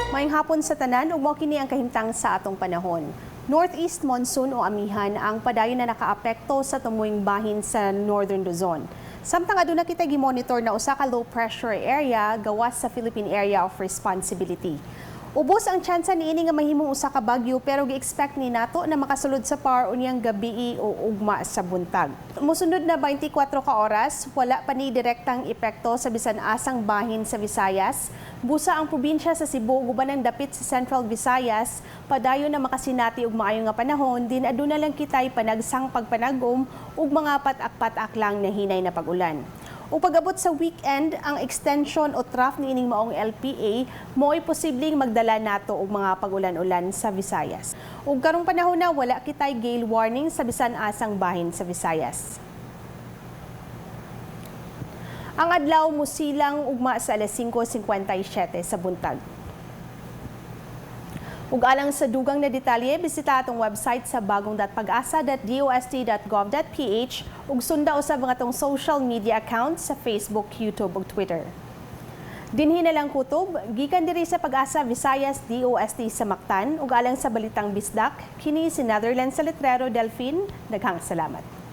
Maayong hapon sa tanan ug mao kini ang kahimtang sa atong panahon. Northeast monsoon o amihan ang padayon na nakaapekto sa tumuing bahin sa Northern Luzon. Samtang aduna kita gimonitor na usa ka low pressure area gawas sa Philippine Area of Responsibility. Ubos ang tsansa niini nga mahimong usa ka bagyo, pero gi-expect ni nato na makasulod sa PAR unyang gabii o ugma sa buntag. Mosunod na 24 ka oras, wala pa ni direktang epekto sa bisan asang bahin sa Visayas. Busa ang probinsya sa Cebu ug uban ang dapit sa Central Visayas, padayon na makasinati og maayo nga panahon din aduna lang kitay panagsang pagpanagom ug mga patak-patak lang na hinay na pag-ulan. Ug pag-abot sa weekend, ang extension o trough niining maong LPA mo'y posibleng magdala nato og mga pag-ulan-ulan sa Visayas. Ug karong panahon na, wala kitay gale warning sa bisan asang bahin sa Visayas. Ang adlaw musilang ugma sa alas 5:57 sa buntag. Ug alang sa dugang na detalye, bisita atong website sa bagong.pagasa.dost.gov.ph ug sunda usab ang atong social media accounts sa Facebook, YouTube ug Twitter. Dinhi na lang kutob, gikan diri sa Pag-asa Visayas DOST sa Mactan ug alang sa Balitang Bisdak, kini si Netherlands sa Letrero Delphine. Daghang salamat.